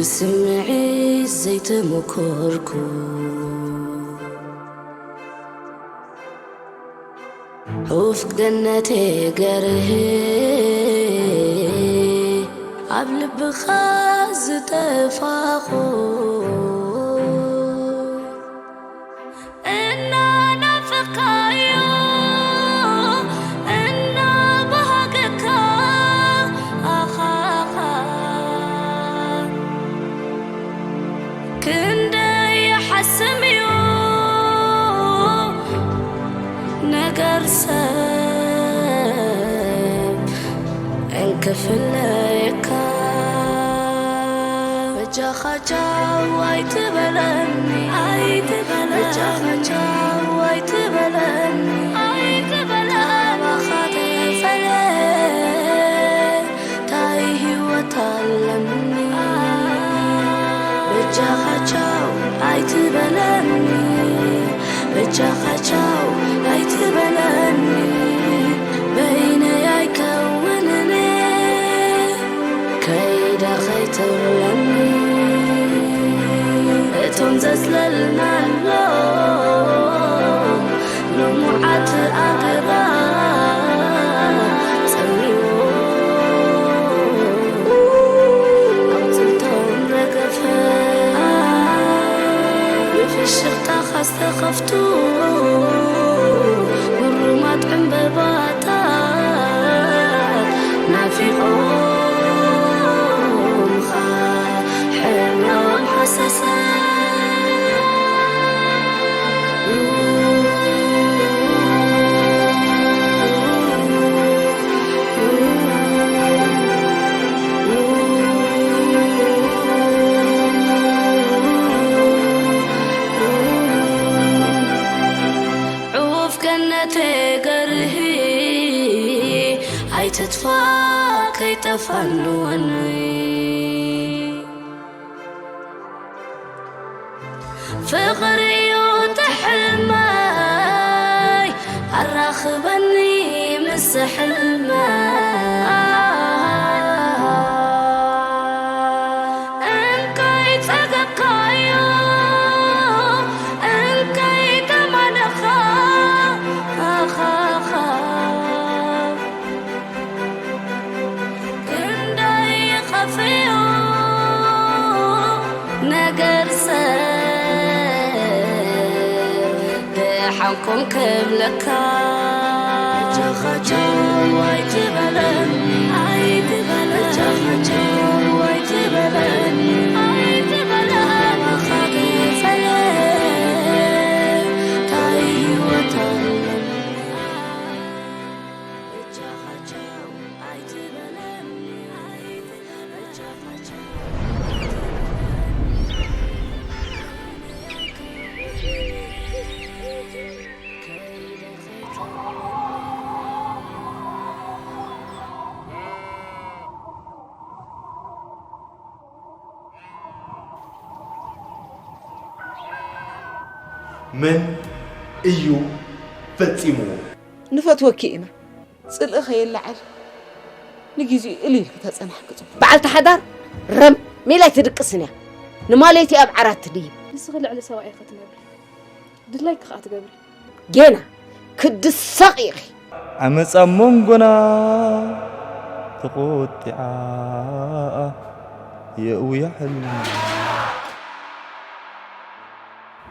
ስምዒት ዘይተመኮርኩ ዑፍ ገነቴ ገርህ ኣብ ልብኻ ዝጠፋኹ እናናፈኻዮ እናባሃገካ ኣኻኻ ክንደይ ይሓስም እዩ ነገር ሰብ እንክፍለየካ በጃኻ ቻው ኣይትበለኒ ኣይትበለኒ በጃኻ ቻው ኣይትበለኒ ኣይትበለኒ ካባኻ ተፈለ ታይ ህይወት ኣለኒ በጃኻ ቻው ኣይትበለኒ በጃኻ ቻው ኣይትበለኒ በይነይ ኣይከውንን ከይደ ከይትብለኒ እቶም ዘጽለልናሎ ልሙዓት ኣገራ ጸሚዎ ኣውፅልቶም ረገፈ ብፍሽኽታኻ ዝተኸፍቱ ግሩማት ዕምበባታት ናፊቖምኻ ሕብሮም ሃሰሰ ዑፍ ገነተ ገርሂ ኣይትጥፋ ከይጠፋንወኒ ፍቕሪ እዩ ትሕልመይ ኣራኽበኒ ምስ ሕልመይ እንካይ ጸገብካዮ እንካይ ከማነኻ ኣኻኻ ክንደይ ይኸፍዮ ነገር ሰብ ደሓንኩም ክብለካ ጃኻቸው ኣይትበለኒ ኣይትበለኒ ጃኻቸው ኣይትበለኒ ኣይትበለኒ ታይ ህይወት ኣለኒ መን እዩ ፈጺምዎ? ንፈትወኪ ኢና። ጽልኢ ከየለዓል ንጊዜኡ እልል ክተጸናሕኪ ጽቡቕ። በዓልቲ ሓዳር ረም ሜላ ኣይትድቅስን እያ። ንማለይቲ ኣብ ዓራት ትድይብ። ንስኺ ልዕሊ ሰብኣይ ኢኺ ትነብሪ። ድላይኪ ከኣ ትገብሪ። ጌና ክትድሰቒ ኢኺ። ዓመጻ ኣብ መንጎና ተቖጢዓ የእውያ ሕልና።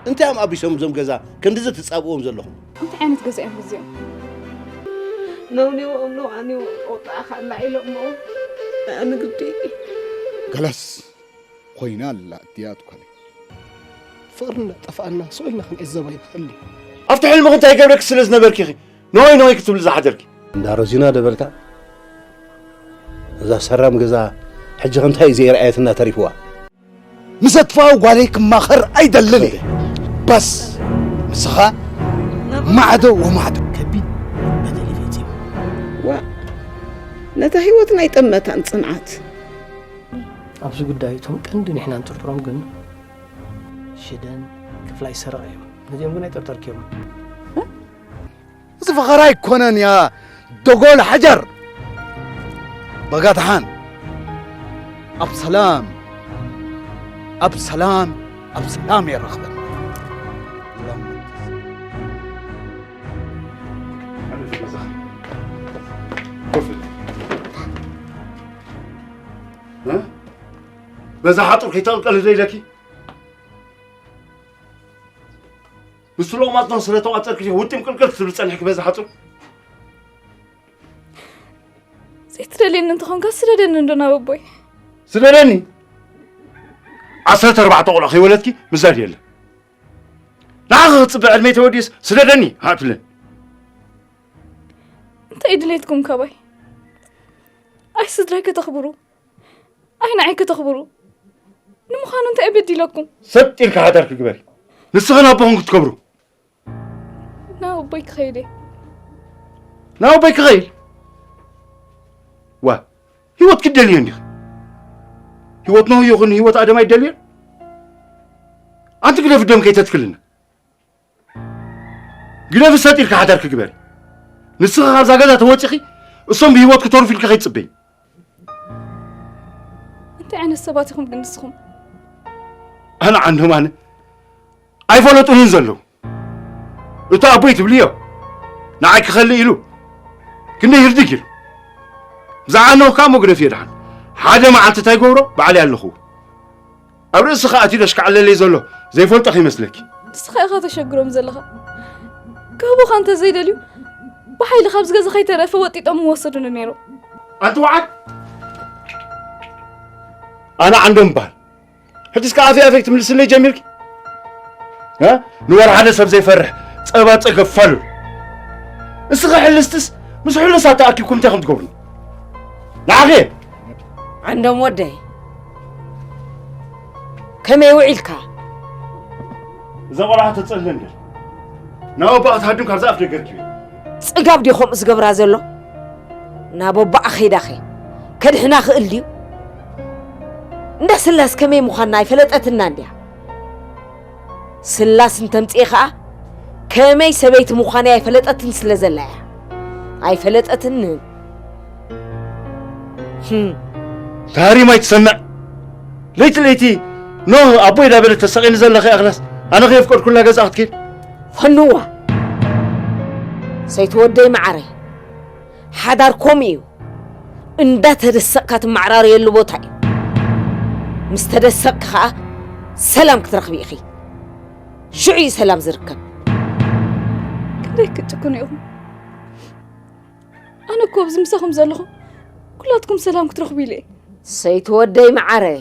እንታይ እዮም ኣቢሶም እዞም ገዛ ክንድዚ ትጻብእዎም ዘለኹም? እንታይ ዓይነት ገዛ እዮም እዚኦም? ነውኔዎ እምኖ ኣኔዎ ቆጣ ካላ ኢሎሞ ኣነ ግዲ ገለስ ኮይና ኣላ እቲያ ትኮነ ፍቅርና ጠፋኣና ሰው ኢና ክንዕዘባ ይንኽእል ኣብቲ ሕልምኺ እንታይ ገብረኪ ስለ ዝነበርኪ ኢኺ ነሆይ ነሆይ ክትብሊ ዝሓደርኪ እንዳ ሮዚና ደበልካ እዛ ሰራም ገዛ ሕጂ ክንታይ ዘይረኣየትና ተሪፍዋ ምስ ኣጥፋኡ ጓለይ ክማኸር ኣይደልን እየ። በስ ንስኻ ማዕዶ ወማዕዶ። ከቢድ በደል እዩ ፈጺሙ። ዋእ ነታ ህይወትና ኣይጠመታን ጽንዓት። ኣብዚ ጉዳይ እቶም ቀንዲ ንሕና ንጥርጥሮም ግን ሽደን ክፍላይ ሰረቕ እዮም። ነዚኦም ግን ኣይጠርጠርክዮምን። እዚ ፈኸራ ኣይኮነን ያ ደጎል ሓጀር። በጋ ደሓን ኣብ ሰላም ኣብ ሰላም ኣብ ሰላም የራኽበና። በዛ ሓጡር ከይተቐልቀል ደይለኪ ምስቲ ሎቕማጽ ስለ ተቋጸርኪ ውጥም ቅልቅል ትብል ጸኒሕኪ በዛ ሓጹር። ዘይትደልየኒ እንተኾንካ ስደደኒ እንዶ ናብ ኣቦይ። ስደደኒ? ዓሰርተ ኣርባዕተ ቆልዓ ከይወለድኪ ምዛድ የለን። ንዓኺ ክጽበ ዕድመይ ተወዲስ ስደደኒ ሃትለን። እንታይ ድሌትኩም ካባይ? ኣይ ስድራይ ከተኽብሩ ኣይ ንዓይ ከተኽብሩ ንምዃኑ እንታይ በዲለኩም? ሰጥ ኢልካ ሓዳር ክግበር ንስኽን ኣቦኹም ክትከብሩ ናብ ኣቦይ ክኸይድ እየ። ናብ ኣቦይ ክኸይድ ዋ ህይወት ክደልዮ እንዲኽ ህይወት ነው ይኹን ህይወት ኣደም ኣይደልዮን ኣንቲ ግደፍ ደም ከይተትክልና ግደፊ ሰጥ ኢልካ ሓዳር ክግበር ንስኺ ካብዛ ገዛ ተወፂኺ እሶም ብህይወት ክተርፉ ኢልካ ከይትፅበይ እንታይ ዓይነት ሰባት ኢኹም ግን ንስኹም ኣነ ዓንዶም ኣነ ኣይፈለጡንን ዘለዉ እቶ ኣቦይ ትብልዮ ንዓይ ክኸልእ ኢሉ ክንደይ ህርድግ ኢሉ ብዛዕባ ኖህ ከዓ መጉደፍ እየ ደሓን ሓደ መዓልቲ እንታይ ገብሮ ባዕለይ ኣለኹዎ ኣብ ርእስኻ ኣትዩ ደሽካዕለለይ ዘሎ ዘይፈልጦ ከይመስለኪ። ንስኻ ኢኻ ተሸግሮም ዘለኻ። ክህቡኻ እንተዘይደልዩ ብሓይሊ ካብዚ ገዛ ከይተረፈ ወጢጦም ምወሰዱኒ ነይሮም። ኣንቲ ወዓል ኣነ ዓንዶም እበሃል። ሕጂስ ከኣ ኣፈይ ኣፈይ ክትምልስለይ ጀሚርኪ። ንወር ሓደ ሰብ ዘይፈርሕ ጸባ ጸገብ ፋሉል። እስኺ ሕልስትስ ምስ ሕሉሳት ተኣኪብኩም እንታይ ከም ትገብሩ ንዓኺ ዓንዶም ወደይ ከመይ ውዒልካ? እዛ ቆልዓ ተጸልለ እንድር ናብ ኣቦኣ ክትሃድም ካብዛ ኣፍ ደገ ርኪበ። ጽጋብ ድዩ ከምኡ ዝገብራ ዘሎ? ናብ ኣቦኣ ኸይዳኸ ከድሕና ክእል ድዩ? እንዳ ስላስ ከመይ ምዃንና ኣይፈለጠትናን ድያ? ስላስ እንተምጽኤ ኸኣ ከመይ ሰበይቲ ምዃነይ ኣይፈለጠትን ስለ ዘላ እያ። ኣይፈለጠትንን። ታሪም ኣይትሰምዕ ለይቲ ለይቲ ኖህ ኣቦይ ዳበለት ተሰቒኒ ዘለኺ ኣኽላስ ኣነ ከየፍቀድኩላ ገዛ ክትከይድ ፈንዋ ሰይቲ ወደይ መዓረይ ሓዳር ከምኡ እዩ እንዳተደሰቕካ ትመዓራረየሉ ቦታ እዩ ምስ ተደሰቕኪ ኸዓ ሰላም ክትረኽቢ ኢኺ ሽዑ እዩ ሰላም ዝርከብ ክንደይ ክትጭክኑ ኢኹም ኣነ እኮ ኣብዚ ምሳኹም ዘለኹ ኩላትኩም ሰላም ክትረኽቡ ኢለ እየ። ሰይቲ ወደይ መዓረይ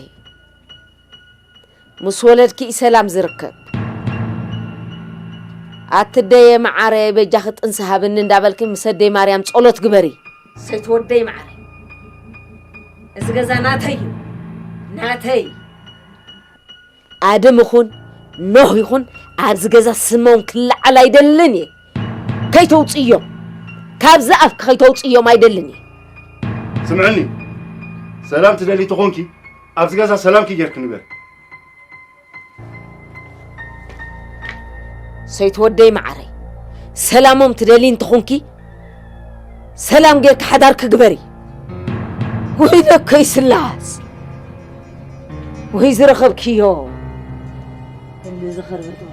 ምስ ወለድኪ እዩ ሰላም ዝርከብ። ኣቲ ደየ መዓረይ በጃኺ ጥንሲ ሃብኒ እንዳበልኪ ምስ ኣደይ ማርያም ጸሎት ግበሪ። ሰይቲ ወደይ መዓረይ እዚ ገዛ ናተይ እዩ ናተይ። ኣደም ይኹን ኖህ ይኹን ኣብዚ ገዛ ስሞም ክለዓል ኣይደልን እየ። ከይተውፅዮም ካብዚ ኣፍኪ ከይተውፅዮም ኣይደልን እየ። ስምዕኒ ሰላም ትደሊ ተኾንኪ ኣብዚ ገዛ ሰላምኪ ጌርኪ ንበር። ሰይቲ ወደይ መዓረይ ሰላሞም ትደሊ እንተኾንኪ ሰላም ጌርኪ ሓዳርኪ ግበሪ። ወይ ደከይ ስላስ ወይ ዝረኸብክዮ ክንዲ ዝኸርበት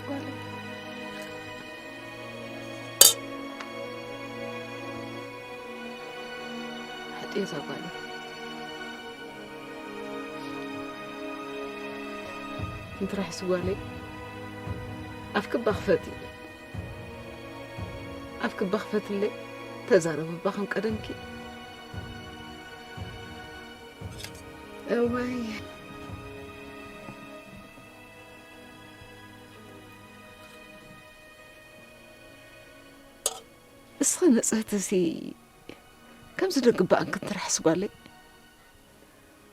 ጓለይ። ሓጥየ እዛ ጓለይ። እንትራሕሲ ጓለይ፣ ኣፍኪ እባ ክፈቲ። ኣፍኪ እባ ክፈትለይ። ተዛረቢ እባ ከም ቀደምኪ። እዋይ። እስኺ ንጽህትሲ ከምዚ ዶ ግባእን ክትራሕሲ ጓለይ?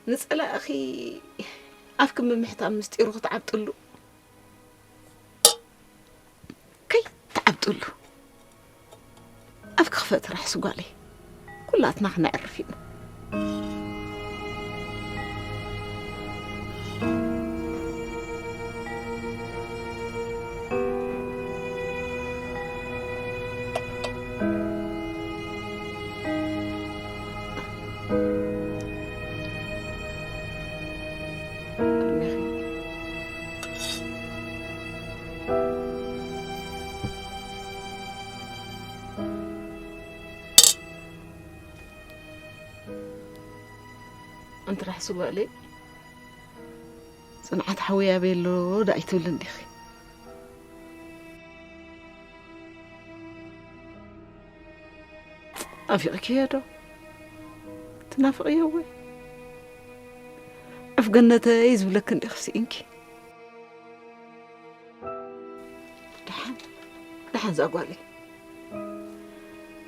ንጸላእኺ ኣፍኪ ምምሕታም ምስጢሩ ክትዓብጥሉ ከይትዓብጥሉ። ኣፍኪ ክፈቲ ራሕሲ ጓለይ። ኩላትና ክነዕርፍ ኢና። ኣንቲ ራሕሲ ጓለይ፣ ጽንዓት ሓወይ ኣበይ ኣሎ ዶ ኣይትብልን ዲኺ? ናፊቕክዮ ዶ? ትናፍቕዮ ወይ? ዕፍ ገነተይ ዝብለኪ እንዲኺ ስኢንኪ። ደሓን፣ ደሓን እዛ ጓለይ።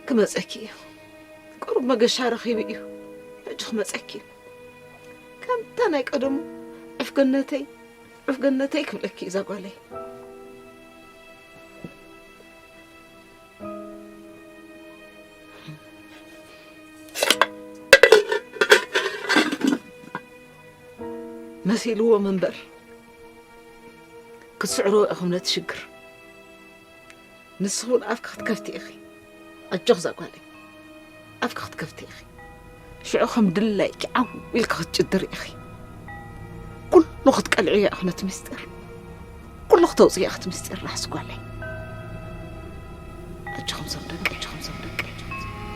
ክመጸኪ እዩ። ቁሩብ መገሻ ረኺቡ እዩ። ሕጂ ክመጸኪ እዩ። ከምታ ናይ ቀደሙ ዕፍ ገነተይ፣ ዕፍ ገነተይ ክብለኪ እዩ እዛ ጓለይ። መሲልዎም እምበር ክትስዕርዎ ኢኹም ነቲ ሽግር። ንስኺ እውን ኣፍኪ ክትከፍቲ ኢኺ። ኣጆኺ እዛ ጓለይ፣ ኣፍኪ ክትከፍቲ ኢኺ። ሽዑ ከም ድላይኪ ዓው ኢልኪ ክትጭድሪ ኢኺ። ኩሉ ክትቀልዕዮ ኢኺ ነቲ ምስጢር። ኩሉ ክተውፅዮ ኢኺ እቲ ምስጢር ራሕሲ ጓለይ። ኣጆኹም ዞም ደቂ፣ ኣጆኹም ዞም ደቂ፣ ኣጆኹም ዞም ደቂ።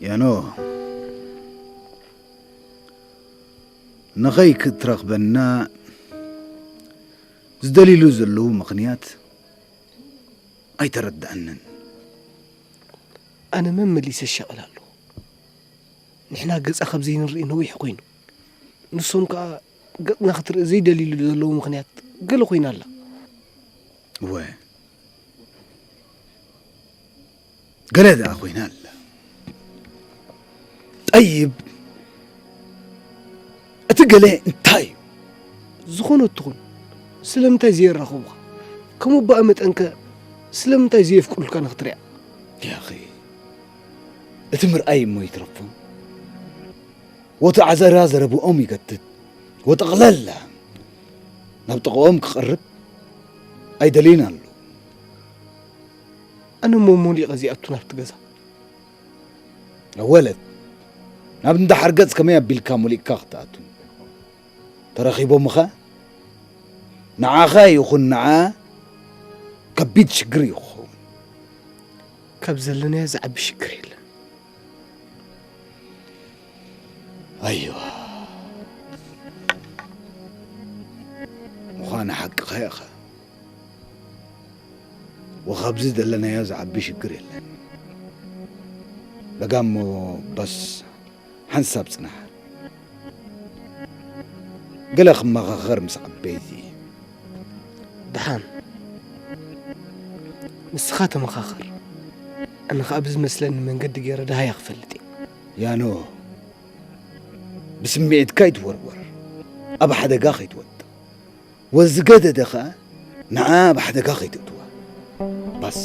ያኖ፣ ንኸይክትረኽበና ዝደልይሉ ዘለዉ ምኽንያት ኣይተረድኣንን። ኣነ መመሊሰ እሻቐል ኣለኹ። ንሕና ገጻ ካብ ዘይንርኢ ነዊሕ ኮይኑ። ንሶም ከኣ ገጽና ክትርኢ ዘይደልይሉ ዘለዉ ምኽንያት ገለ ኮይና ኣላ። እወ፣ ገለ ደኣ ኮይና ኣላ። ጠይብ፣ እቲ ገለ እንታይ እዩ? ዝኾነ ትኹን፣ ስለምንታይ ዘየራኸቡኻ? ከም ኣቦኣ መጠንከ ስለምንታይ ዘየፍቅዱልካ ንኽትሪኣ? ያኺ፣ እቲ ምርኣይ እሞ ይትረፎም። ወተዓዘራ ዘረብኦም ይገትት። ወጠቕለላ ናብ ጥቕኦም ክቐርብ ኣይደልይን ኣሎ። ኣነ እሞ ሞሊቐ ዝኣቱ ናብቲ ገዛ። ኣወለት፣ ናብ እንዳ ሓርገጽ ከመይ ኣቢልካ ሞሊቕካ ክትኣቱ? ተረኺቦምኸ? ንዓኻ ይኹን ንዓ ከቢድ ሽግር እዩ ክኸውን። ካብ ዘለናዮ ዝዓቢ ሽግር የለን። ኣይዋ። ምዃነ ሓቅኻ ኢኻ። ወኻብዚ ዘለናዮ ዝዓቢ ሽግር የለን። በጋሞ በስ ሓንሳብ ጽናሕ። ገለ ክመኻኸር ምስ ዓበይቲ። ደሓን። ንስኻ ተመኻኸር። ኣነ ኸኣ ብዝመስለኒ መንገዲ ገይረ ደሃያ ክፈልጥ እየ። ያኖ፣ ብስምዒትካ ኣይትወርወር፣ ኣብ ሓደጋ ከይትወድቕ። ወዝገደደ ኸኣ ንዓ ኣብ ሓደጋ ከይተእትዋ። ባስ።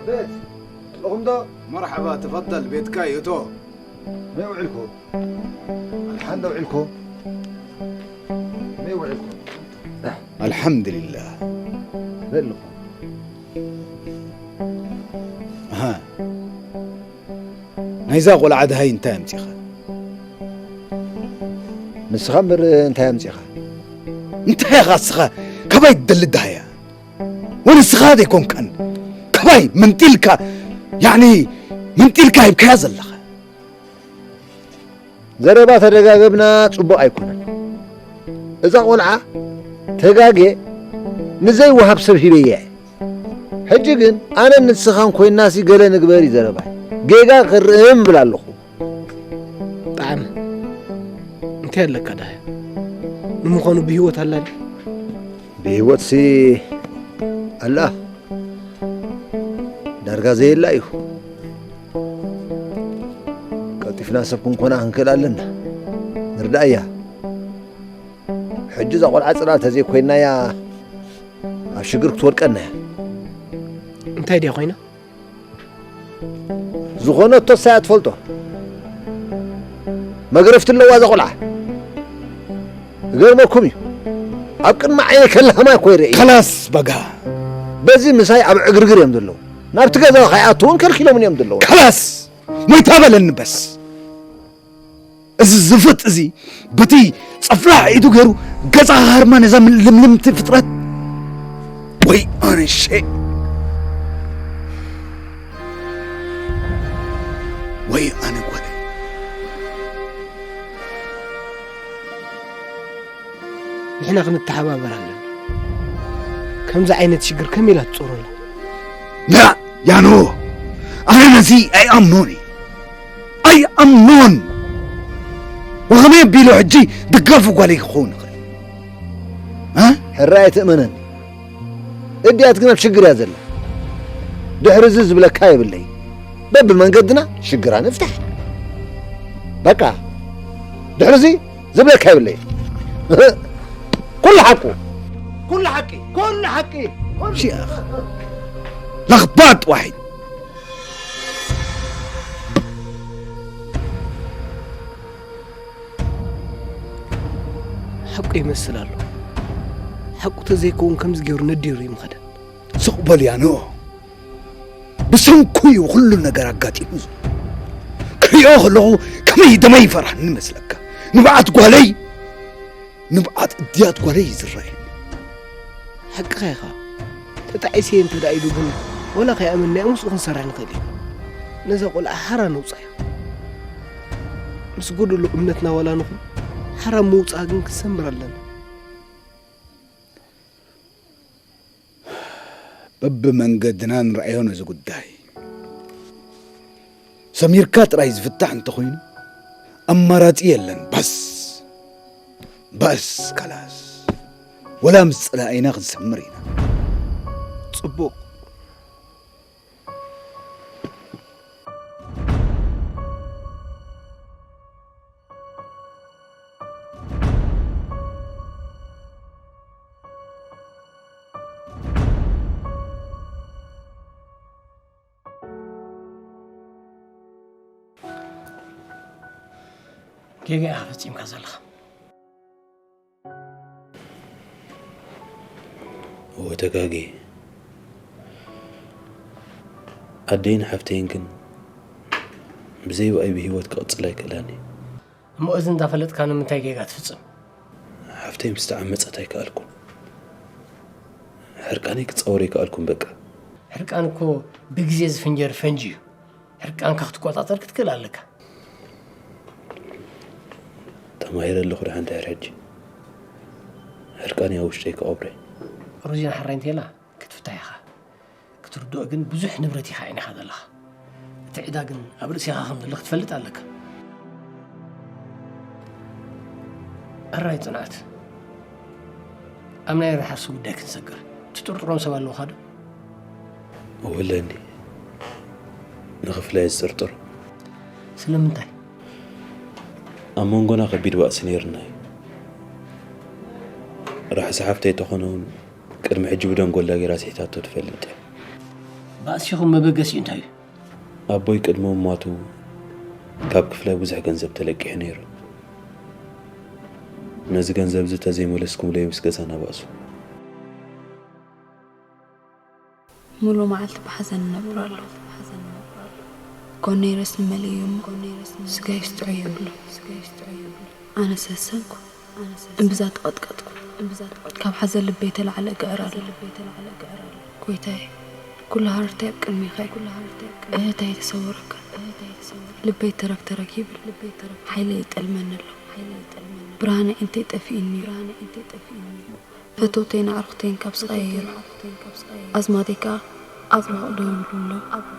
ቤት ኣለኹም ዶ? መርሓባ፣ ተፈደል፣ ቤትካ እዩ፣ እቶ። መይ ውዒልኩም? ኣልሓን ዶ ውዒልኩም? መይ ውዒልኩም? ኣልሓምዱሊላህ። በልኹም። ኣሃ። ናይዛ ቆልዓ ደሃይ እንታይ ኣምጺኻ? ንስኻ እምበር እንታይ ኣምጺኻ? እንታይ ኢኻ እስኻ ካባይ ትደሊ ደሃያ? ወንስኻ ዘይኮንካን ካባይ መንጢልካ፣ ያዕኒ መንጢልካ ሂብካያ ዘለኻ። ዘረባ ተደጋገብና ጽቡቕ ኣይኮነን። እዛ ቆልዓ ተጋጌ ንዘይወሃብ ሰብ ሂበያ እየ። ሕጂ ግን ኣነን ንስኻን ኮይናሲ ገለ ንግበር እዩ ዘረባይ። ጌጋ ክርእም እብል ኣለኹ። ጣዕመ፣ እንታይ ኣለካ ደሃያ? ንምዃኑ ብህይወት ኣላ ድያ? ብህይወትሲ ኣላ። ዳርጋ ዘየላ እዩ። ቀልጢፍና ሰብ ክንኮና ክንክእል ኣለና። ንርዳእያ። ሕጂ እዛ ቆልዓ ጽላል ተዘይኮይናያ ኣብ ሽግር ክትወድቀና እያ። እንታይ ድያ ኮይና? ዝኾነ እቶሳ እያ ትፈልጦ። መግረፍቲ ኣለዋ እዛ ቆልዓ። እገርመኩም እዩ። ኣብ ቅድሚ ዓይነ ከላህማ እኮ ይርኢ። ከላስ በጋ። በዚ ምሳይ ኣብ ዕግርግር እዮም ዘለዉ። ናብቲ ገዛ ከይኣትውን ከልኪሎምን እዮም ዘለዉ። ከላስ! ሞይታ በለኒ በስ። እዚ ዝፍጥ እዚ በቲ ጸፍላሕ ኢዱ ገይሩ ገጻ ሃርማ ነዛ ምን-፣ ልምልምቲ ፍጥረት። ወይ ኣነ ሸ-፣ ወይ ኣነ ጓለ። ንሕና ክንተሓባበር ኣለና። ከምዚ ዓይነት ሽግር ከመይ ኢላ ትጾረላ? ላ፣ ያኖ፣ ኣነ ነዚ ኣይኣምኖን እየ። ኣይኣምኖን። ወኸመይ ኣቢሉ ሕጂ ደጋፊ ጓለይ ክኸውን ይኽእል? እ? ሕራይ ኣይትእመነኒ። እድያት ግን ኣብ ሽግር እያ ዘላ። ድሕሪ እዚ ዝብለካ የብለይ። በብመንገድና ሽግራ ንፍታሕ። በቃ። ድሕሪ እዚ ዝብለካ የብለይ። ኩሉ ሓቁ። ኩሉ ሓቂ። ኩሉ ሓቂ። ኩሉ ሺኽ። ለኽባጥ ዋሒድ። ሓቁ ይመስል ኣሎ። ሓቁ ተዘይከውን ከምዚ ገይሩ ነዲሩ እዩ ምኸደ። ስቕ በል ያኖ። ብሰንኩ እዩ ኩሉ ነገር ኣጋጢሙ ዘሎ። ክሪኦ ከለኹ ከመይ ደመይ ይፈርሃኒ መስለካ። ንብዓት ጓለይ፣ ንብዓት እድያት ጓለይ እዩ ዝረኣየኒ። ሓቅኻ ኢኻ። ተጣዒሰ እንተ ደኣ ኢሉ ግን፣ ወላ ከይኣመንናዮ ምስኡ ክንሰርሕ ንኽእል ኢና። ነዛ ቆልዓ ሓራ ነውጽኣያ። ምስ ጎደሎ እምነትና ዋላ ንኹን፣ ሓራ ምውጽኣ ግን ክንሰምር ኣለና። በብመንገድና ንርኣዮ ነዚ ጉዳይ። ሰሚርካ ጥራይ ዝፍታሕ እንተኾይኑ ኣማራጺ የለን። ባስ! ባስ! ካላስ! ወላ ምስ ጸላኢና ክንሰምር ኢና። ጽቡቕ። ጌጋ ኢኻ ፈጺምካ ዘለኻ። እወ፣ ተጋግየ። ኣደይን ሓፍተይን ግን ብዘይ ብኣይ ብህይወት ክቕጽል ኣይክእላን እየ። እሞ እዚ እንዳፈለጥካ ንምንታይ ጌጋ ትፍጽም? ሓፍተይ ምስ ተዓመጸት ኣይከኣልኩን። ሕርቃነይ ክጻወር ኣይከኣልኩን በቃ። ሕርቃን እኮ ብግዜ ዝፍንጀር ፈንጂ እዩ። ሕርቃንካ ክትቆጻጸር ክትክእል ኣለካ። ተማሂረ ኣለኹ ደሓን ድሕሪ ሕጂ። ሕርቃነይ ኣብ ውሽጠይ ክቐብሮ እየ። ሮዚና ሕራይ እንተይላ ክትፍታሕ ኢኻ። ክትርድኦ ግን ብዙሕ ንብረት ኢኻ ዓይኒኻ ዘለኻ። እቲ ዕዳ ግን ኣብ ርእሲኻ ከም ዘሎ ክትፈልጥ ኣለካ። ሕራይ ጽንዓት። ኣብ ናይ ርሓሱ ጉዳይ ክንሰግር። ትጥርጥሮም ሰብ ኣለውኻ ዶ? እወ ኣለኒ። ንኽፍለ እየ ዝጥርጥሮ። ስለምንታይ? ኣብ መንጎና ከቢድ ባእሲ ነይርና እዩ። ራሕሲ ሓፍተይ ተኾነ እውን ቅድሚ ሕጂ ብደንጎላ ጌራ ስሒታቶ ትፈልጥ እያ። ባእሲኹም መበገሲኡ እንታይ እዩ? ኣቦይ ቅድሚ ምሟቱ ካብ ክፍላይ ብዙሕ ገንዘብ ተለቂሑ ነይሩ። ነዚ ገንዘብ እዚ ተዘይመለስኩምለይ ምስ ገዛና ባእሱ። ሙሉ መዓልቲ ብሓዘን እነብር ኣለኹ። ጎነይ ረስኒ መሊኡ እሞ ስጋይ ስጥዑ የብሎ። ኣነ ሰሰንኩ እምብዛ ተቐጥቀጥኩ። ካብ ሓዘን ልበይ ተላዕለ እግዕር ኣሎ። ጎይታይ ኩሉ ሃረርተይ ኣብ ቅድሜኻ እዩ። እህታይ ተሰወረካ ልበይ ተረግ ተረግ ይብል። ሓይለ ይጠልመኒ ኣሎ። ብርሃነ ዕንተይ ጠፊእኒ እዩ። ፈተውተይን ኣዕሩኽተይን ካብ ስቓየይ ይርሑ። ኣዝማደይ ከኣ ኣብ ርሑቕ ደው ይብሉ ኣለዉ።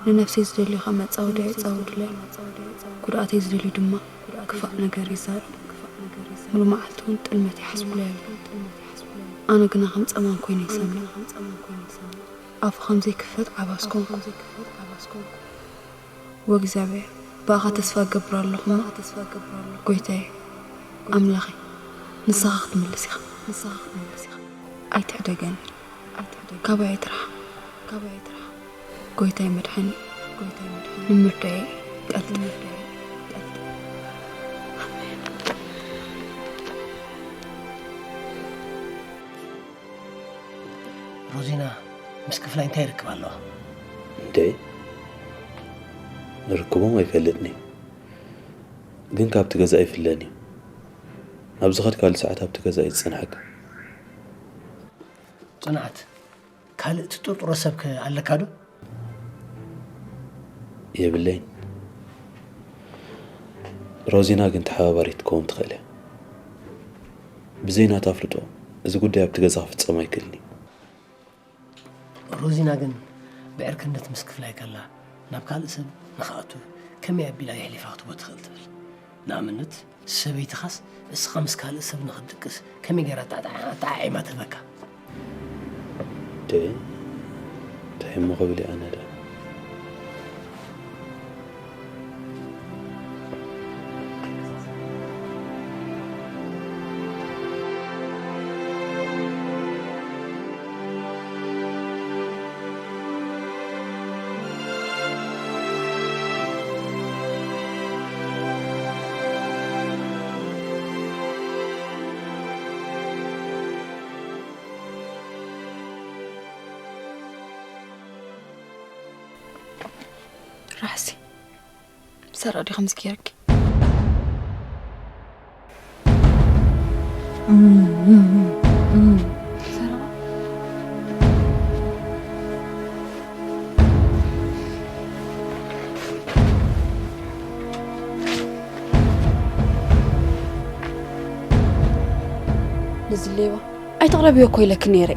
ንነፍሰይ ዝደልዩ ከኣ መጻወድያ ይጻወዱለይ። ጉድኣተይ ዝደልዩ ድማ ክፋእ ነገር ይዛረቡ። ሙሉ መዓልቲ እውን ጥልመት ይሓስቡለይ ኣለዉ። ኣነ ግና ከም ጸማም ኮይነ ይሰምዕ። ኣፉ ከም ዘይክፈት ዓባስ ኮንኩ። ወእግዚኣብሔር ብኣኻ ተስፋ እገብር ኣለኹ እሞ ጎይታየ ኣምላኸይ ንስኻ ክትምልስ ኢኻ ኣይትሕደገኒ ካባይ ኣይትርሓቕ ጎይታይ መድሓኒ ንምርዳይ ቀልጥፍ ሮዚና ምስ ክፍላይ እንታይ ርክብ ኣለዋ? እንዴ ርክቦም ኣይፈልጥን እዩ ግን ካብቲ ገዛ ኣይፍለን እዩ ኣብ ዝኸድካሉ ሰዓት ኣብቲ ገዛ እዩ ዝጸንሐካ ጽንዓት ካልእ ትጥርጥሮ ሰብከ ኣለካ ዶ? የብለይን ሮዚና ግን ተሓባባሪት ክትከውን ትኽእል እያ ብዘይ ናታ ኣፍልጦ እዚ ጉዳይ ኣብቲ ገዛ ክፍጸም ኣይክእልን እዩ ሮዚና ግን ብዕርክነት ምስ ክፍላይ ከላ ናብ ካልእ ሰብ ንኽኣቱ ከመይ ኣቢላ የሕሊፋ ክትቦ ትኽእል ትብል ንኣብነት ሰበይትኻስ እስኻ ምስ ካልእ ሰብ ንኽትድቅስ ከመይ ገይራ ኣተዓዒማ ትህበካ ደይ እንታይ እሞ ክብል ኣነ ደ ራሕሲ ሰራቕ ድዩ ከምዚ ገይርኪ ነዚ ሌባ ኣይተቕረብዮ እኮ ኢለኪ ነይረ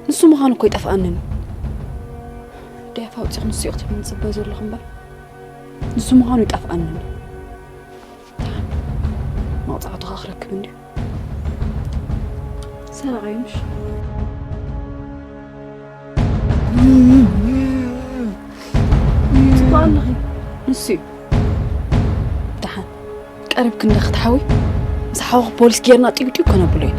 ንሱ ምዃኑ እኮ ይጠፍኣንን ደያፍ ኣውፂኹ ንሱ እዩ ክትብልኒ ዝፅበ ዘለኹ እምበር ንሱ ምዃኑ ይጠፍኣንን መቕፃዕቱ ከዓ ክረክብ እንድዩ ሰራቒ ምሽ ፅቡቅ ኣለኺ ንሱ እዩ ደሓን ቀሪብ ክንደ ክትሓዊ ምስ ሓወኹ ፖሊስ ጌርና ጢውጢው ከነብሎ ኢና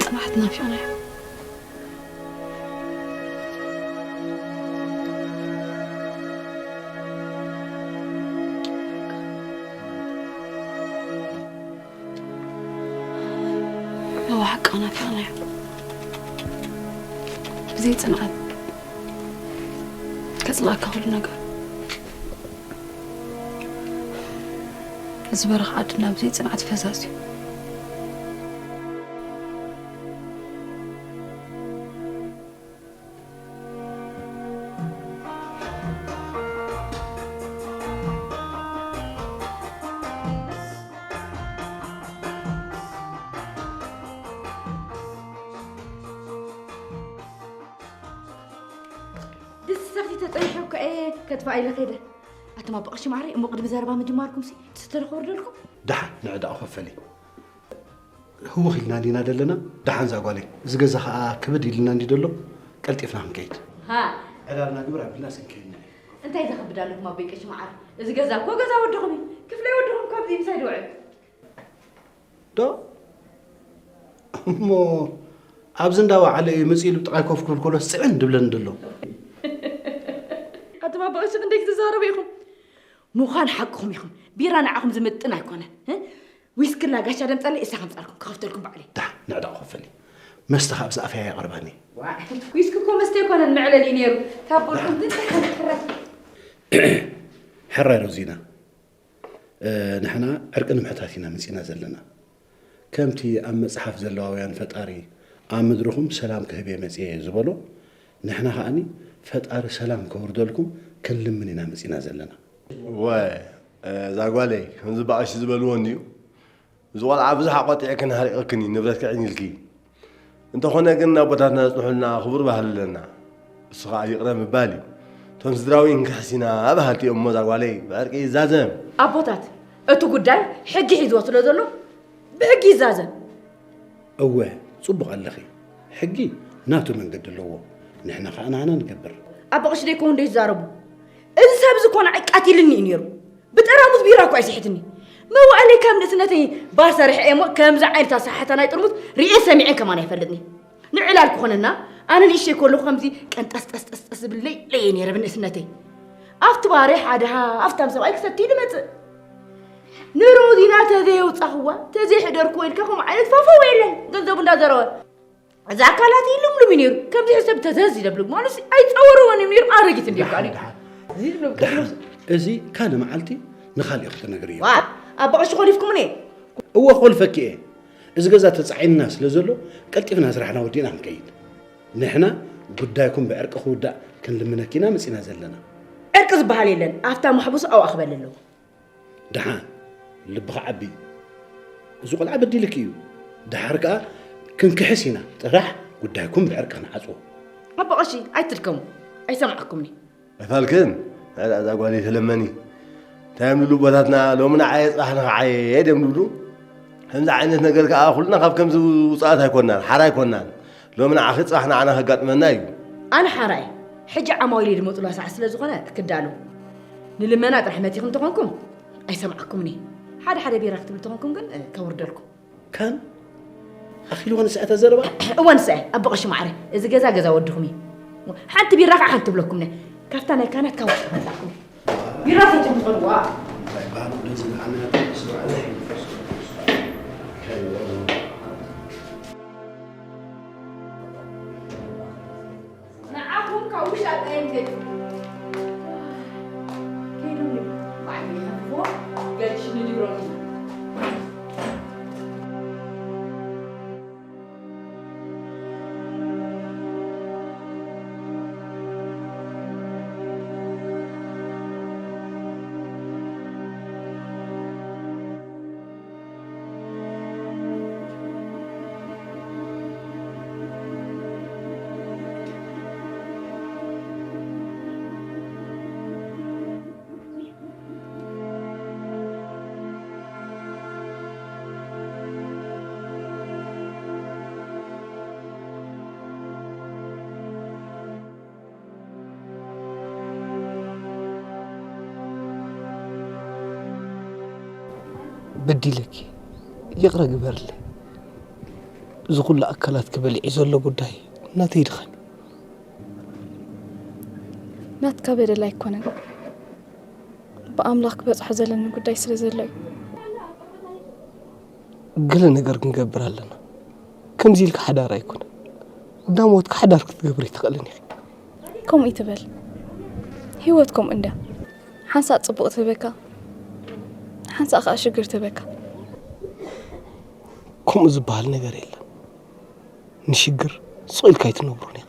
ጽናሕት ናፊቕናያ እዋ ሓቃ ናፊቕናያ ብዘይ ጽንዓት ከጽልኣካ ኩሉ ነገር እዚ በረኻ ዓድና ብዘይ ጽንዓት ፈዛዝ እዩ ተጸኒሐ እኮ እየ፣ ከጥፋእ ኢለ ከይደ። ኣቱም ኣቦ ቀሺ ማዕረይ፣ እሞ ቅድሚ ዘረባ ምጅማርኩም ሲ ትስተ ዶ ክወርደልኩም? ደሓን ንዕዳኡ ክፈሊ። ህውኽ ኢልና ዲና ዘለና? ደሓን እዛ ጓለይ፣ እዚ ገዛ ኸኣ ክብድ ኢልና እንዲ ዘሎ፣ ቀልጢፍና ክንከይድ። ሃ፣ ዕላልና ግብር ኣቢልና ስንከይድና እዩ። እንታይ ዘኽብድ ኣለኩም ኣቦይ ቀሺ ማዕረ? እዚ ገዛ እኮ ገዛ ወድኹም እዩ። ክፍለይ ወድኹም እኮ ኣብዚ ምሳይ ድውዕል። ዶ እሞ ኣብዚ እንዳወዓለ እዩ መፂኡ ኢሉ ጥቓይ ኮፍ ክብል ከሎ ስዕን ድብለኒ ድሎ። ኣቱም ኣቦ ቀሺ ክንደይ ክትዛረቡ ኢኹም? ምዃን ሓቅኹም ኢኹም። ቢራ ንዓኹም ዝምጥን ኣይኮነን። እ? ዊስክላ ጋሻ ደምፀለይ እሳ ከምፃልኩም ክኸፍተልኩም ባዕለይ። ዳ ንዕዳ ክኸፈል መስተ ካብ ዝኣፈያ የቕርበኒ። ዋ፣ ዊስኪ እኮ መስተ ኣይኮነን መዕለሊ እዩ ነይሩ። ካብ ቦልኩም ግን ተሓንክረት። ሕራይ ሮዚና፣ ንሕና ዕርቂ ንምሕታት ኢና መጺና ዘለና። ከምቲ ኣብ መጽሓፍ ዘለዋውያን ፈጣሪ ኣብ ምድርኹም ሰላም ክህብ እየ መጺኤ ዝበሎ፣ ንሕና ከኣኒ ፈጣሪ ሰላም ከውርደልኩም ክንልምን ኢና መጺና ዘለና። ወ እዛ ጓለይ ከምዚ ባእሺ ዝበልዎ እንድዩ። እዚ ቆልዓ ብዙሕ ኣቆጢዕክን ሃሪቕክን እዩ ንብረት ክዕን ኢልኪ። እንተኾነ ግን ኣቦታትና ዘጽንሑልና ክቡር ባህሊ ኣለና። እሱ ኸዓ ይቕረ ምባል እዩ። እቶም ስድራዊ እንክሕስ ኢና በሃልቲ እዮም እሞ እዛ ጓለይ ብዕርቂ ይዛዘም። ኣቦታት እቲ ጉዳይ ሕጊ ሒዝዎ ስለ ዘሎ ብሕጊ ይዛዘም። እወ ጽቡቕ ኣለኺ። ሕጊ ናቱ መንገዲ ኣለዎ። ንሕና ኸዓ ናህና ንገብር። ኣቦ ቀሺ ደይኮኑ ደይዛረቡ። እዚ ሰብ እዚ ኮነ ዓይ ቃቲልኒ እዩ ነይሩ። ብጠራሙዝ ቢራ እኳ ይስሕትኒ። መዋእለይ ካብ ንእስነተይ ባር ሰሪሐ እየ እሞ ከምዚ ዓይነት ኣሰሓሕታ ናይ ጥርሙዝ ርእየን ሰሚዐን ከማን ኣይፈልጥኒ። ንዕላል ክኾነና ኣነ ንእሽተይ ከለኹ ከምዚ ቀንጠስጠስጠስጠስ ዝብል ለይለየ ነይረ ብንእስነተይ። ኣብቲ ባር ሓደ ሃፍታም ሰብኣይ ክሰቲ ኢሉ መጽእ። ንሮዚና ተዘየውጻኽዋ ተዘይሕደርክዎ ኢልካ ከምኡ ዓይነት ፋፈው የለን ገንዘቡ እንዳዘረወ። እዚ ኣካላት ይልምሉም እዩ ነይሩ። ከምዚ ሰብ ተዘዝ ይደብሉ ማለት ኣይጸወርዎን እዮም ነይሩ። ኣረጊት እንዲ ቃል እዩ። ደሓን እዚ ካልእ መዓልቲ ንኻልእ ክትነግርዮ። ዋ ኣቦ ቀሺ ኮሊፍኩምኒ። እወ ኮልፈኪ እየ። እዚ ገዛ ተጻዒንና ስለ ዘሎ ቀልጢፍና ስራሕና ወዲእና ክንከይድ። ንሕና ጉዳይኩም ብዕርቂ ክውዳእ ክንልምነኪ ኢና መጺና ዘለና። ዕርቂ ዝበሃል የለን። ኣብታ ማሕቡስ ኣብኣ ክበል ኣለዎ። ደሓን ልብኻ ዓቢ። እዚ ቆልዓ በዲልኪ እዩ። ደሓር ከኣ ክንክሕስ ኢና። ጥራሕ ጉዳይኩም ብዕርቂ ክንዓጽዎ። ኣቦ ቀሺ ኣይትድከሙ። ኣይሰማዕኩምኒ። ኣይፋልክን ናይዳ እዛ ጓለይ ተለመኒ። እንታይ እዮም ዝብሉ ኣቦታትና ሎሚ ንዓየ ጽባሕ ንኽዓየ ድዮም ዝብሉ። ከምዚ ዓይነት ነገር ከኣ ኩልና ካብ ከምዚ ውጹኣት ኣይኮናን፣ ሓራ ኣይኮናን። ሎሚ ንዓኺ ጽባሕ ንዓና ከጋጥመና እዩ። ኣነ ሓራ እየ። ሕጂ ዓማዊለይ ዝመጹላ ሰዓት ስለ ዝኾነ ክዳሎ። ንልመና ጥራሕ መጺኹም እንተኾንኩም ኣይሰምዓኩምን እየ። ሓደ ሓደ ቢራ ክትብሉ እንተኾንኩም ግን ከውርደልኩም። ካን ኣኺልዎ ንስኣ ተዘረባ። እወ ንስኣ ኣቦ ቀሺ ማዕረ እዚ ገዛ ገዛ ወድኹም እዩ። ሓንቲ ቢራ ከዓ ሓንቲ ትብለኩም ነ ካብታ ናይ ካናት ካብ ውሽጢ ከላኩም ቢራ ሰትም ትፈልዋ። ንዓኹም ካብ ውሽጢ ኣጣየም ከይዱ። ከይዱ ባዕሉ ይኸፍዎ፣ ገዲሽኒ ዲሮኒ። በዲለኪ ይቕረ ግበርለይ። እዚ ኩሉ ኣካላትኪ በሊዑ ዘሎ ጉዳይ ናተይ ድኻም እዩ። ናትካ በደል ኣይኮነን፣ ብኣምላኽ ክበጽሖ ዘለኒ ጉዳይ ስለ ዘሎ እዩ። ገለ ነገር ክንገብር ኣለና። ከምዚ ኢልካ ሓዳር ኣይኮነን። እንዳ ሞትካ ሓዳር ክትገብሪ ኣይትኽእልን ኢኺ። ከምኡ ኣይትበል። ህይወት ከምኡ እንድያ። ሓንሳእ ጽቡቕ ትህበካ፣ ሓንሳእ ከኣ ሽግር ትህበካ። ከምኡ ዝበሃል ነገር የለን። ንሽግር ስቕ ኢልካ ኣይትነብሮን ኢኻ።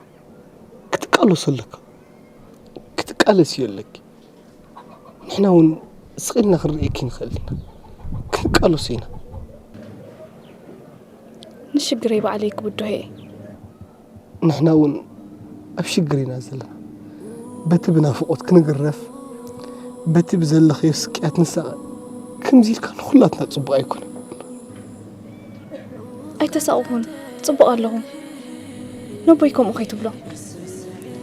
ክትቃለሶ ኣለካ። ክትቃለስዮ ኣለኪ። ንሕና እውን ስቕ ኢልና ክንርእየኪ ንኽእል ኢና። ክንቃለሶ ኢና። ንሽግረይ ባዕለይ ክብድሆ እየ። ንሕና እውን ኣብ ሽግር ኢና ዘለና። በቲ ብናፍቖት ክንግረፍ፣ በቲ ብዘለኽዮ ስቅያት ንሳቐ፣ ከምዚ ኢልካ ንኹላትና ጽቡቕ ኣይኮነን። ኣይተሳቕኹን፣ ጽቡቕ ኣለኹ። ነቦይ ከምኡ ከይትብሎ።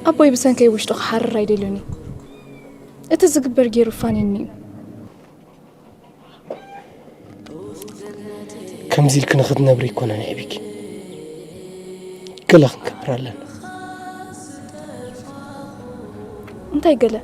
ኣቦይ ብሰንከይ ውሽጡ ክሓርር ኣይደልዮን እዩ። እቲ ዝግበር ገይሩ ፋኒኒ እዩ። ከምዚ ኢልኪ ንኽትነብሪ ኣይኮነን ኣዕቢኪ። ገለ ክንገብር ኣለና። እንታይ ገለ?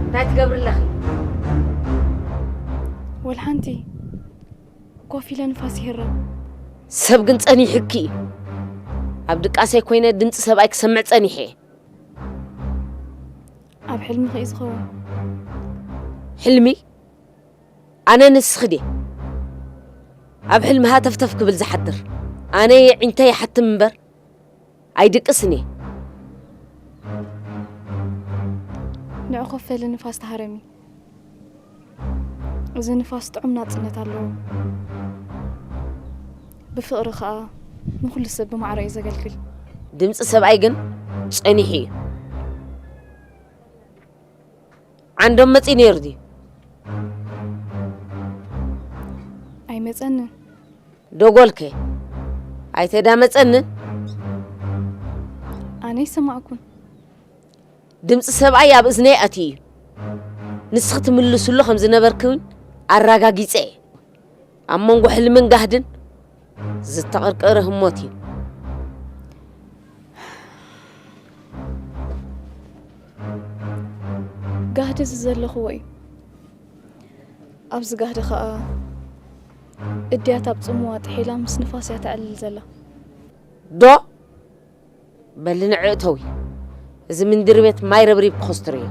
እንታይ ትገብሪ ኣለኺ? ወላ ሓንቲ። ኮፍ ኢለ ንፋስ ይህረም። ሰብ ግን ጸኒሕኪ እዩ። ኣብ ድቃሰይ ኮይነ ድምጺ ሰብኣይ ክሰምዕ ጸኒሐ። ኣብ ሕልሚ ከዩ ዝኸውን። ሕልሚ? ኣነ ንስኺ ድየ ኣብ ሕልሚ ሃተፍተፍ ክብል ዝሓድር? ኣነ የዒንተይ ይሓትም እምበር ኣይድቅስን እየ። ንዑ ኮፍ በሊ ንፋስ ተሃረሚ። እዚ ንፋስ ጥዑም ናጽነት ኣለዎ። ብፍቕሪ ኸኣ ንኹሉ ሰብ ብማዕረ እዩ ዘገልግል። ድምጺ ሰብኣይ ግን ጸኒሑ እዩ። ዓንዶም መጺኡ ነይሩ ድዩ? ኣይመጸንን። ደጎልከ? ኣይተዳመጸንን? ኣነ ኣይሰማዕኩን። ድምጺ ሰብኣይ ኣብ እዝነይ ኣትዩ እዩ። ንስኺ ትምልስሉ ከም ዝነበርኪ እውን ኣረጋጊጸ እየ። ኣብ መንጎ ሕልምን ጋህድን ዝተቐርቀረ ህሞት እዩ። ጋህዲ እዚ ዘለኽዎ እዩ። ኣብዚ ጋህዲ ኸኣ እድያት ኣብ ጽምዋ ጥሒላ ምስ ንፋስ እያ ተዕልል ዘላ። ዶ? በሊ ንዒ እተዊ። እዚ ምንድሪ ቤት ማይ ረብሪብ ክኸስትር እዩ።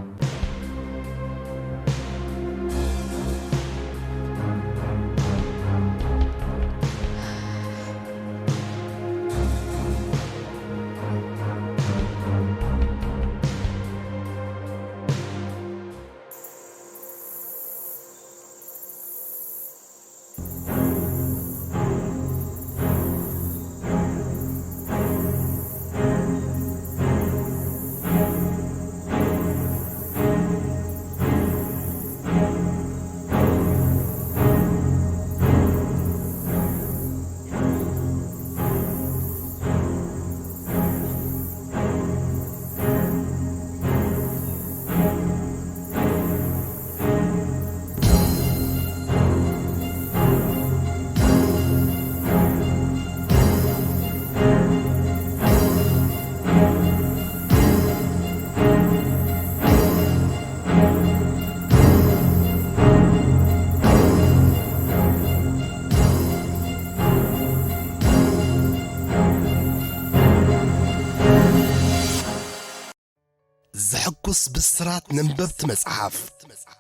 ዘሐጉስ ብስራት ነንበብቲ መጽሓፍ።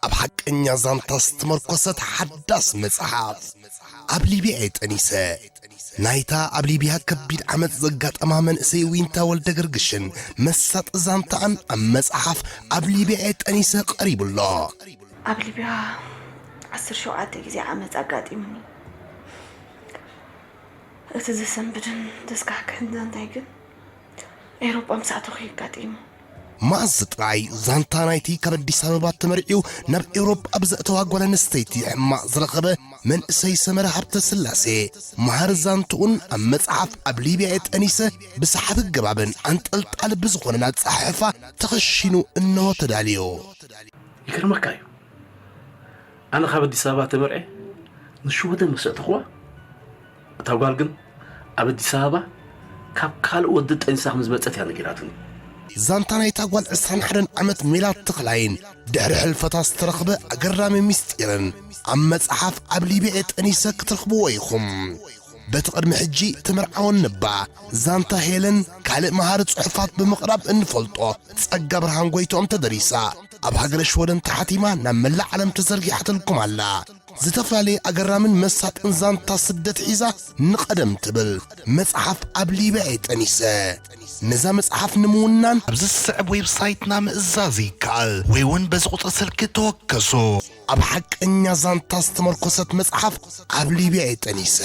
ኣብ ሓቀኛ ዛንታ ዝተመርኮሰት ሓዳስ መጽሓፍ። ኣብ ሊብያ እየ ጠኒሰ። ናይታ ኣብ ሊብያ ከቢድ ዓመጽ ዘጋጠማ መንእሰይ ዊንታ ወልደ ገርግሽን መሳጢ ዛንታኣን ኣብ መጽሓፍ ኣብ ሊብያ እየ ጠኒሰ ቀሪቡ ኣሎ። ኣብ ሊብያ ዓሰርተ ሸውዓተ ግዜ ዓመጽ ኣጋጢሙኒ። እቲ ዘሰንብድን ዘስካሕክሕን ዛንታይ ግን ኤውሮጳ ምስ ኣተኹ የጋጢሙ። መኣዝ ጥራይ ዛንታ ናይቲ ካብ ኣዲስ ኣበባ ተመርዕዩ ናብ ኤውሮጳ ብዘእተዋ ጓል ኣንስተይቲ ሕማቕ ዝረኸበ መንእሰይ ሰመረ ሃብተ ስላሴ፣ መሃሪ ዛንትኡን ኣብ መጽሓፍ ኣብ ሊብያ እየ ጠኒሰ ብሰሓቢ ገባብን ኣንጠልጣሊ ብዝኾነን ኣጸሓሕፋ ተኸሺኑ እንሆ ተዳልዮ። ይገርመካ እዩ። ኣነ ካብ ኣዲስ ኣበባ ተመርዐ ንሽወደን መሰጥኽዋ። እታ ጓል ግን ኣብ ኣዲስ ኣበባ ካብ ካልእ ወዲ ጠንሳ ከም ዝመጸት እያ ነጊራትኒ። ዛንታ ናይታ ጓል ዕስራን ሓደን ዓመት ሜላት ተኽላይን ድሕሪ ሕልፈታ ዝተረኽበ ኣገራሚ ምስጢርን ኣብ መጽሓፍ ኣብ ሊብያ እየ ጠኒሰ ክትረኽብዎ ኢኹም። በቲ ቅድሚ ሕጂ ተመርዓወን ነባ ዛንታ ሄለን ካልእ መሃሪ ጽሑፋት ብምቕራብ እንፈልጦ ጸጋ ብርሃን ጎይትኦም ተደሪሳ ኣብ ሃገረ ሽወደን ተሓቲማ ናብ መላእ ዓለም ተዘርጊሓትልኩም ኣላ። ዝተፈላለየ ኣገራምን መሳጥን ዛንታ ስደት ሒዛ ንቐደም ትብል መጽሓፍ ኣብ ሊብያ እየ ጠኒሰ። ነዛ መጽሓፍ ንምውናን ኣብዚ ዝስዕብ ዌብሳይትና ምእዛዝ ይከኣል ወይ እውን በዚ ቁጽሪ ስልኪ ተወከሱ። ኣብ ሓቀኛ ዛንታ ዝተመርኮሰት መጽሓፍ ኣብ ሊብያ እየ ጠኒሰ።